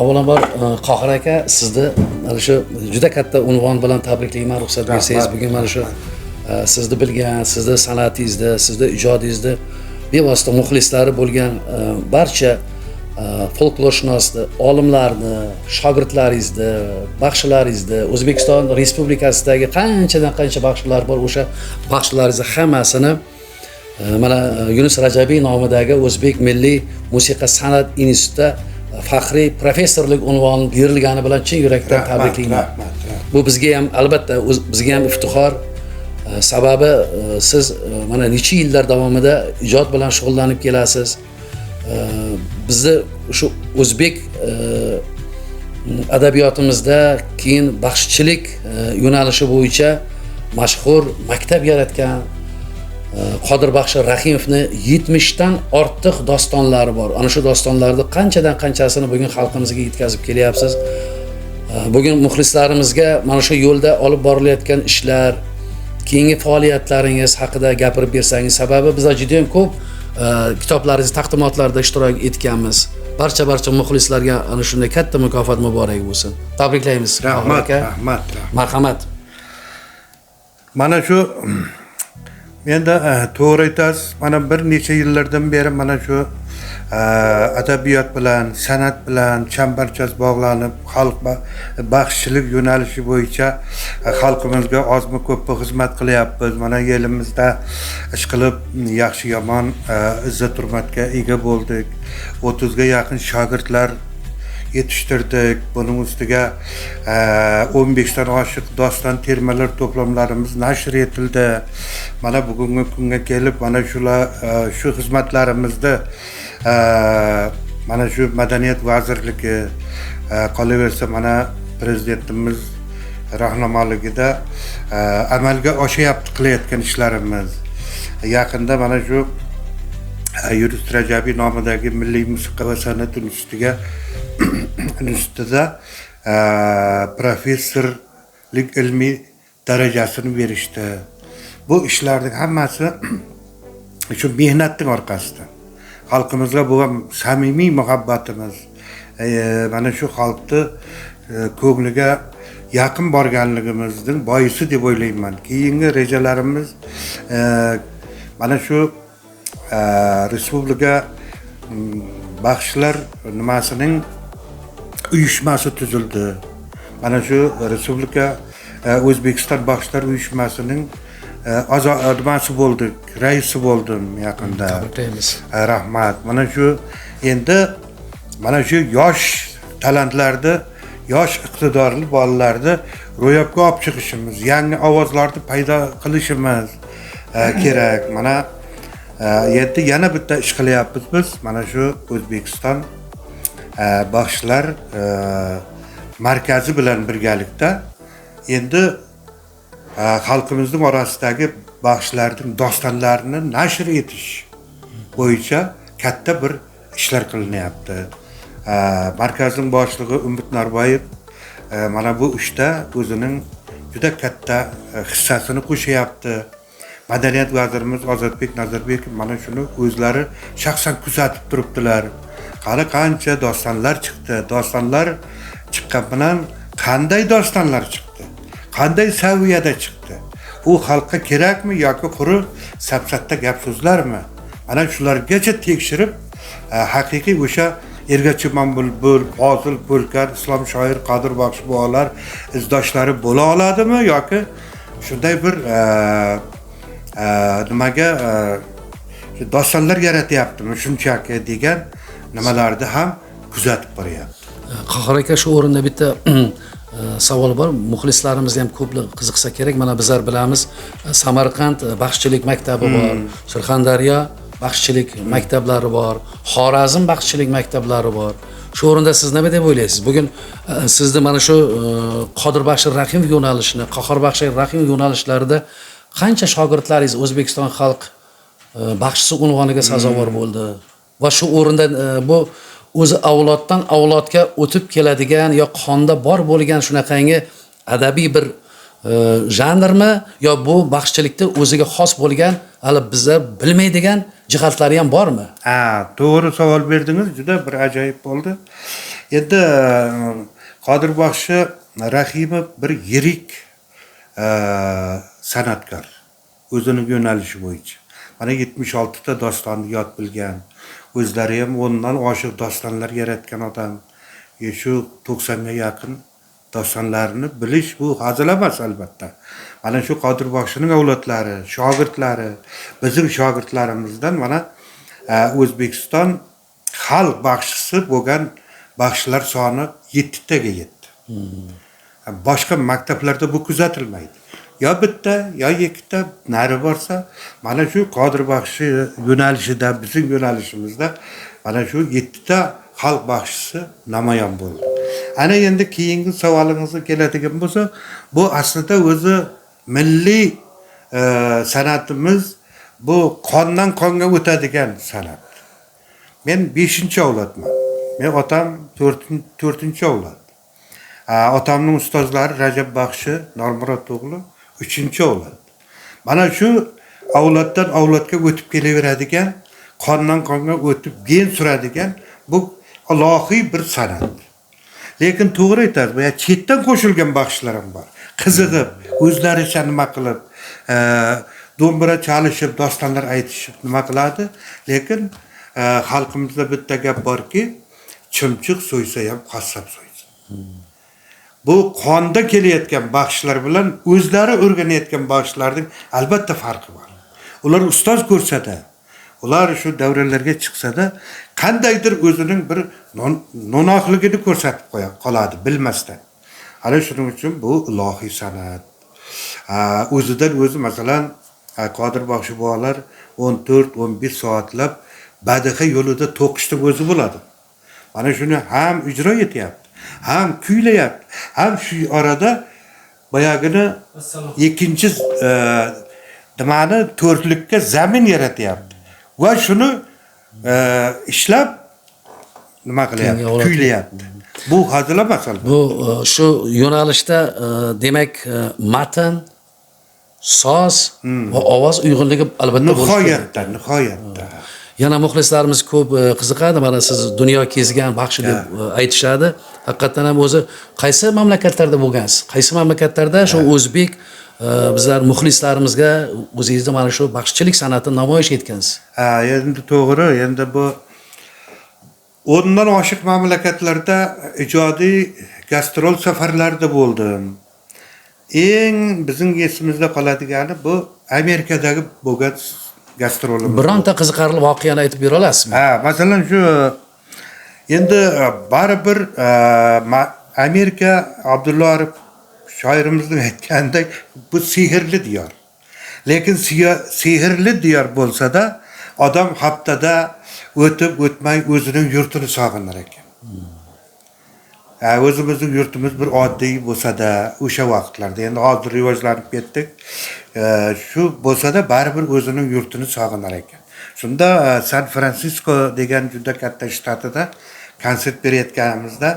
Avvalambor, Qohir aka, sizni mana shu juda katta unvon bilan tabriklayman, ruxsat bersangiz. Bugun mana shu sizni bilgan, sizni san'atingizni, sizni ijodingizni bevosita muxlislari bo'lgan barcha folklorshunosni, olimlarni, shogirdlaringizni, baxshilaringizni, O'zbekiston Respublikasidagi qanchadan qancha baxshilar bor, o'sha baxshilaringizni hammasini mana Yunus Rajabiy nomidagi O'zbek milliy musiqa san'at institutida faxriy professorlik unvoni berilgani bilan chin yurakdan tabriklayman. Rahmat, rahmat. Bu bizga ham albatta bizga ham iftixor. Sababi siz mana necha yillar davomida ijod bilan shug'ullanib kelasiz. Bizni shu o'zbek adabiyotimizda keyin baxshichilik yo'nalishi bo'yicha mashhur maktab yaratgan Qodir Baxshi Rahimovni 70 dan ortiq dostonlari bor. Ana shu dostonlarni qanchadan qanchasini bugun xalqimizga yetkazib kelyapsiz. Bugun muxlislarimizga mana shu yo'lda olib borilayotgan ishlar, keyingi faoliyatlaringiz haqida gapirib bersangiz, sababi bizlar juda ham ko'p kitoblaringiz taqdimotlarida ishtirok etganmiz. Barcha muxlislarga ana shunday katta mukofot muborak bo'lsin. Tabriklaymiz. Rahmat, aka. Rahmat, rahmat. Marhamat. Mana shu endi to'g'ri aytasiz, mana bir necha yillardan beri mana shu adabiyot bilan, san'at bilan chambarchas bog'lanib, xalq baxshichilik yo'nalishi bo'yicha xalqimizga ozmi ko'pmi xizmat qilyapmiz. Mana elimizda ish qilib yaxshi yomon izzat hurmatga ega bo'ldik. 30 ga yaqin shogirdlar yetishtirdik. Buning ustiga 15 dan oshiq doston termalar to'plamlarimiz nashr etildi. Mana bugungi kunga kelib mana shular shu xizmatlarimizni mana shu Madaniyat vazirligi, qolaversa mana prezidentimiz rahnamoligida amalga oshyapti qilayotgan ishlarimiz. Yaqinda mana shu Yunus Rajabiy nomidagi Milliy musiqa va san'at institutida professorlik ilmiy darajasini berishdi. Bu ishlarning hammasi shu mehnatning orqasida. Xalqimizga bo'lgan samimiy muhabbatimiz, mana shu xalqni ko'ngliga yaqin borganligimizning boisi deb o'ylayman. Keyingi rejalarimiz mana shu respublika baxshilar nimasining uyushmasi tuzildi. Mana shu respublika O'zbekiston baxshilar uyushmasining a'zo nimasi bo'ldik, raisi bo'ldim yaqinda. Tabriklaymiz. Rahmat. Mana shu endi mana shu yosh talantlarni, yosh iqtidorli bolalarni ro'yobga olib chiqishimiz, yangi ovozlarni paydo qilishimiz kerak. Mana endi yana bitta ish qilyapmiz biz. Mana shu O'zbekiston baxshilar markazi bilan birgalikda endi xalqimizning orasidagi baxshilarning dostonlarini nashr etish bo'yicha katta bir ishlar qilinyapti. Markazning boshlig'i Umid Norboyev mana bu ishda o'zining juda katta hissasini qo'shyapti. Madaniyat vazirimiz Ozodbek Nazarbekov mana shuni o'zlari shaxsan kuzatib turibdilar. Hali qancha dostonlar chiqdi, dostonlar chiqqan bilan qanday dostonlar chiqdi, qanday saviyada chiqdi, u xalqqa kerakmi yoki quruq safsata gap so'zlarmi? Mana shulargacha tekshirib, haqiqiy o'sha Ergachimon Bulbul, Fozil Po'lkar, Islom shoir, Qodir Baxshi buvalar izdoshlari bo'la oladimi yoki shunday bir nimaga dostonlar yaratyaptimi shunchaki degan nimalarni ham kuzatib boryapti. Qahhor aka, shu o'rinda bitta savol bor. Muxlislarimiz ham ko'plar qiziqsa kerak. Mana bizlar bilamiz, Samarqand baxshichilik maktabi bor, Surxondaryo baxshichilik maktablari bor, Xorazm baxshichilik maktablari bor. Shu o'rinda siz nima deb o'ylaysiz? Bugun sizni mana shu Qodir Baxshi Rahimov yo'nalishini, Qahhor Baxshi Rahimov yo'nalishlarida qancha shogirdlaringiz O'zbekiston xalq baxshisi unvoniga sazovor bo'ldi? Va shu o'rinda bu o'zi avloddan avlodga o'tib keladigan yo qonda bor bo'lgan shunaqangi adabiy bir janrmi yo bu baxshichilikda o'ziga xos bo'lgan hali bizlar bilmaydigan jihatlari ham bormi? Ha, to'g'ri savol berdingiz, juda bir ajoyib bo'ldi. Endi Qodir baxshi Rahimov bir yirik san'atkor o'zini yo'nalishi bo'yicha. Mana 76 ta dostonni yod bilgan, o'zlari ham 10dan oshiq dostonlar yaratgan odam. Shu 90 ga yaqin dostonlarni bilish bu hazil emas albatta. Mana shu Qodir baxshining avlodlari, shogirdlari, bizning shogirdlarimizdan mana O'zbekiston xalq baxshisi bo'lgan baxshilar soni 7 taga yetdi. Boshqa maktablarda bu kuzatilmaydi. Yo bitta, yo ikkita, nari borsa, mana shu Qodir baxshi yo'nalishida, bizning yo'nalishimizda mana shu 7 ta xalq baxshisi namoyon bo'ldi. Ana endi keyingi savolingizga keladigan bo'lsa, bu aslida o'zi milliy san'atimiz bu qondan qonga o'tadigan san'at. Men 5-avlodman. Men otam 4-avlod. Otamning ustozlari Rajab baxshi, Normurod o'g'li 3-avlod. Mana shu avloddan avlodga o'tib kelaveradigan, qondan qonga o'tib gen suradigan bu ilohiy bir san'at. Lekin to'g'ri aytasiz, bu chetdan qo'shilgan baxshilar ham bor. Qiziqib, o'zlaricha nima qilib, do'mbira chalishib, dostonlar aytishib nima qiladi. Lekin xalqimizda bitta gap borki, chimchiq so'ysa ham qassob so'ysin. Bu qonda kelayotgan baxshilar bilan o'zlari o'rganayotgan baxshilarning albatta farqi bor. Ular ustoz ko'rsada, ular shu davralarga chiqsada qandaydir o'zining bir no'noqligini ko'rsatib qo'ya qoladi bilmasdan. Ana shuning uchun bu ilohiy san'at. O'zidan o'zi masalan Qodir baxshi bobolar 14-15 soatlab badiha yo'lida to'qishni o'zi bo'ladi. Mana shuni ham ijro etyapti, ham kuylayapti, ham shu orada boyagini ikkinchi nimani to'rtlikka zamin yaratyapti. Va shuni ishlab nima qilyapti, kuylayapti. Bu hazil emas albatta. Bu shu yo'nalishda demak matn, soz va ovoz uyg'unligi albatta bo'lishi kerak. Nihoyatda, nihoyatda. Yana muxlislarimiz ko'p qiziqadi. Mana siz dunyo kezgan baxshi deb aytishadi. Haqiqatdan ham o'zi qaysi mamlakatlarda bo'lgansiz? Qaysi mamlakatlarda shu o'zbek bizlar muxlislarimizga o'zingizni mana shu baxshichilik san'atini namoyish etgansiz? Ha, endi to'g'ri, endi bu 10dan oshiq mamlakatlarda ijodiy gastrol safarlarida bo'ldim. Eng bizning esimizda qoladigani bu Amerikadagi bo'lgan gastrolimiz. Bironta qiziqarli voqeani aytib bera olasizmi? Ha, masalan shu endi baribir Amerika Abdulla Arif shoirimizning aytganidek bu sehrli diyor. Lekin sehrli diyor bo'lsa-da odam haftada o'tib o'tmay o'zining yurtini sog'inar ekan. O'zimizning yurtimiz bir oddiy bo'lsa-da o'sha vaqtlarda, endi hozir rivojlanib ketdik. Shu bo'lsa-da baribir o'zining yurtini sog'inar ekan. Shunda San Fransisko degan juda katta shtatida konsert berayotganimizda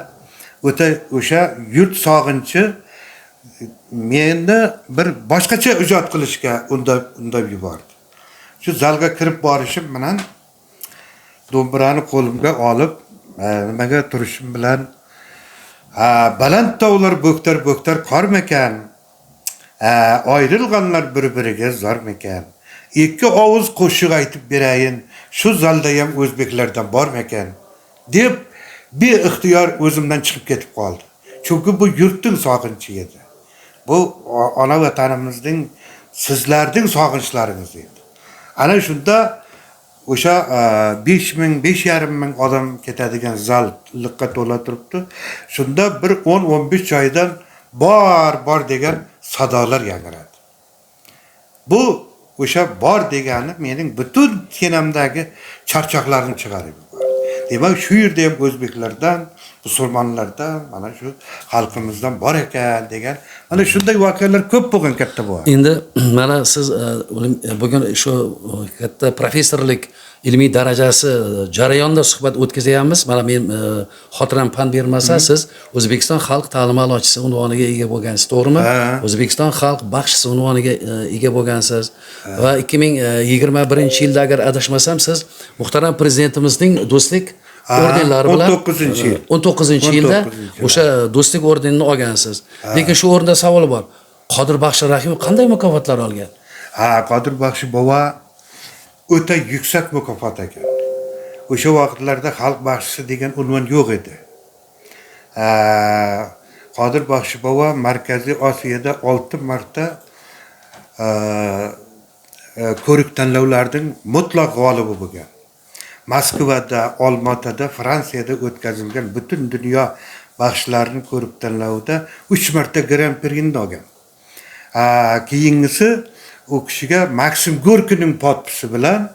o'ta o'sha yurt sog'inchi meni bir boshqacha ijod qilishga undab yubordi. Shu zalga kirib borishim bilan do'mbirani qo'limga olib, nimaga turishim bilan baland tog'lar bo'ktar bo'ktar qormekan, ayrilganlar bir-biriga zormekan. Ikki og'iz qo'shiq aytib berayin, shu zalda ham o'zbeklardan bormekan deb beixtiyor o'zimdan chiqib ketib qoldi. Chunki bu yurtning sog'inchi edi. Bu ona vatanimizning, sizlarning sog'inchlaringiz edi. Ana shunda o'sha 5 ming, 5,5 ming odam ketadigan zal liqqa to'la turibdi. Shunda bir 10-15 joydan bor, bor degan sadolar yangradi. Bu o'sha bor degani mening butun tanamdagi charchoqlarni chiqarib yubordi. Demak, shu yerda ham o'zbeklardan, musulmonlardan, mana shu xalqimizdan bor ekan degan mana shunday voqealar ko'p bo'lgan katta bu. Endi mana siz bugun shu katta professorlik ilmiy darajasi jarayonida suhbat o'tkazyapmiz. Mana men xotiram pand bermasa, siz O'zbekiston xalq ta'limi a'lochisi unvoniga ega bo'lgansiz, to'g'rimi? Ha. O'zbekiston xalq baxshisi unvoniga ega bo'lgansiz va 2021-yilda agar adashmasam siz muhtaram prezidentimizning do'stlik Ordenlari bilan 19-yil. 19-yilda 19-yil. o'sha Do'stlik ordenini olgansiz. Lekin shu o'rinda savol bor. Qodir Baxshi Rahimov qanday mukofotlar olgan? Ha, Qodir Baxshi bobo o'ta yuksak mukofot ekan. O'sha vaqtlarda xalq baxshisi degan unvon yo'q edi. Qodir Baxshi bobo Markaziy Osiyoda 6 marta ko'rik tanlovlarning mutlaq g'olibi bo'lgan. Moskvada, Olmaotada, Fransiyada o'tkazilgan butun dunyo baxshilarning ko'rik tanlovida 3 marta Gran-Pri'ni olgan. Keyingisi u kishiga Maksim Gorkining podpisi bilan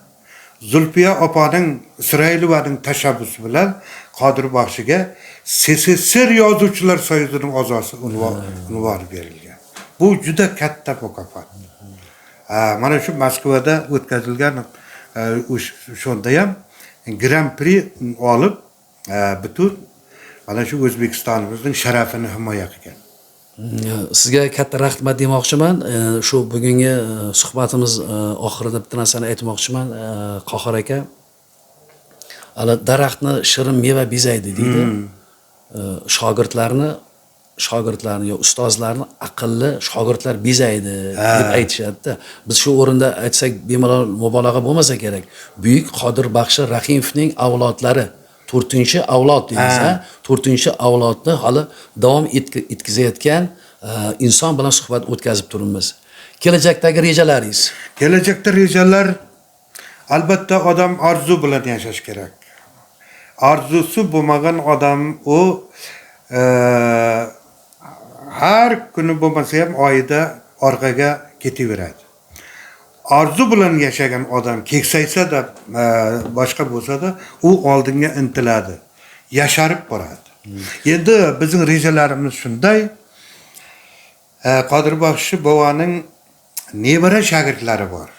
Zulfiya opaning Isroilovaning tashabbusi bilan Qodir Baxshiga SSSR Yozuvchilar soyuzining a'zosi unvoni berilgan. Bu juda katta mukofot. Mana shu Moskvada o'tkazilgan o'shanda ham Gran-pri olib, butun mana shu O'zbekistonimizning sharafini himoya qilgan. Sizga katta rahmat demoqchiman. Shu bugungi suhbatimiz oxirida bitta narsani aytmoqchiman. Qohir aka, ala daraxtni shirin meva bezaydi deydi. Shogirdlarni yo ustozlarni aqlli shogirdlar bezaydi deb aytishadi-da. Biz shu o'rinda aytsak bemalol mubolag'a bo'lmasa kerak. Buyuk Qodir Baxshi Rahimovning avlodlari 4-avlod deymiz, ha? 4-avlodni hali davom etkazayotgan inson bilan suhbat o'tkazib turibmiz. Kelajakdagi rejalaringiz? Kelajakda rejalar, albatta odam orzu bilan yashash kerak. Orzusi bo'lmagan odam u har kuni bo'lmasa ham oyida orqaga ketaveradi. Orzu bilan yashagan odam keksaysa-da, boshqa bo'lsa-da, u oldinga intiladi, yasharib boradi. Endi bizning rejalarimiz shunday. Qodir Baxshi boboning nevara shogirdlari bor.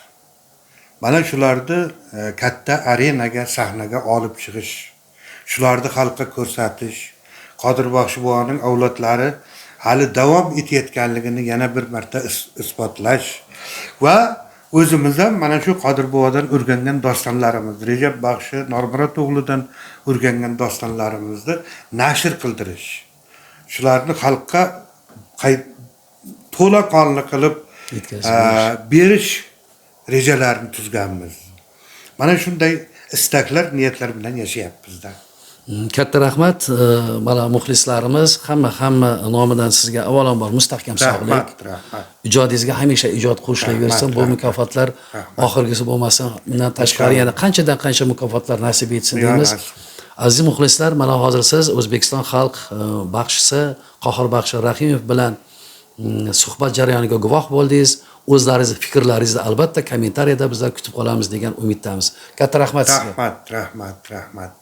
Mana shularni katta arenaga, sahnaga olib chiqish, shularni xalqqa ko'rsatish, Qodir Baxshi boboning avlodlari hali davom etayotganligini yana bir marta isbotlash va o'zimiz ham mana shu Qodir bobodan o'rgangan dostonlarimiz, Rejab Baxshi Normurod o'g'lidan o'rgangan dostonlarimizni nashr qildirish, shularni xalqqa to'laqonli qilib yetkazib berish. Berish rejalarini tuzganmiz. Mana shunday istaklar, niyatlar bilan yashayapmiz-da. Katta rahmat. Mana muxlislarimiz hamma nomidan sizga avvalambor mustahkam sog'lik. Rahmat, rahmat. Ijodingizga hamisha ijod qo'shilaversin. Bu Rahmat, mukofotlar rahmat. oxirgisi bo'lmasin. Bundan tashqari yana qanchadan qancha mukofotlar nasib etsin deymiz. Nasib. Aziz muxlislar, mana hozir siz O'zbekiston xalq baxshisi Qohir Baxshi Rahimov bilan suhbat jarayoniga guvoh bo'ldingiz. O'zlaringiz fikrlaringizni albatta kommentariyada bizlar kutib qolamiz degan umiddamiz. Katta rahmat sizga. Rahmat, rahmat, rahmat.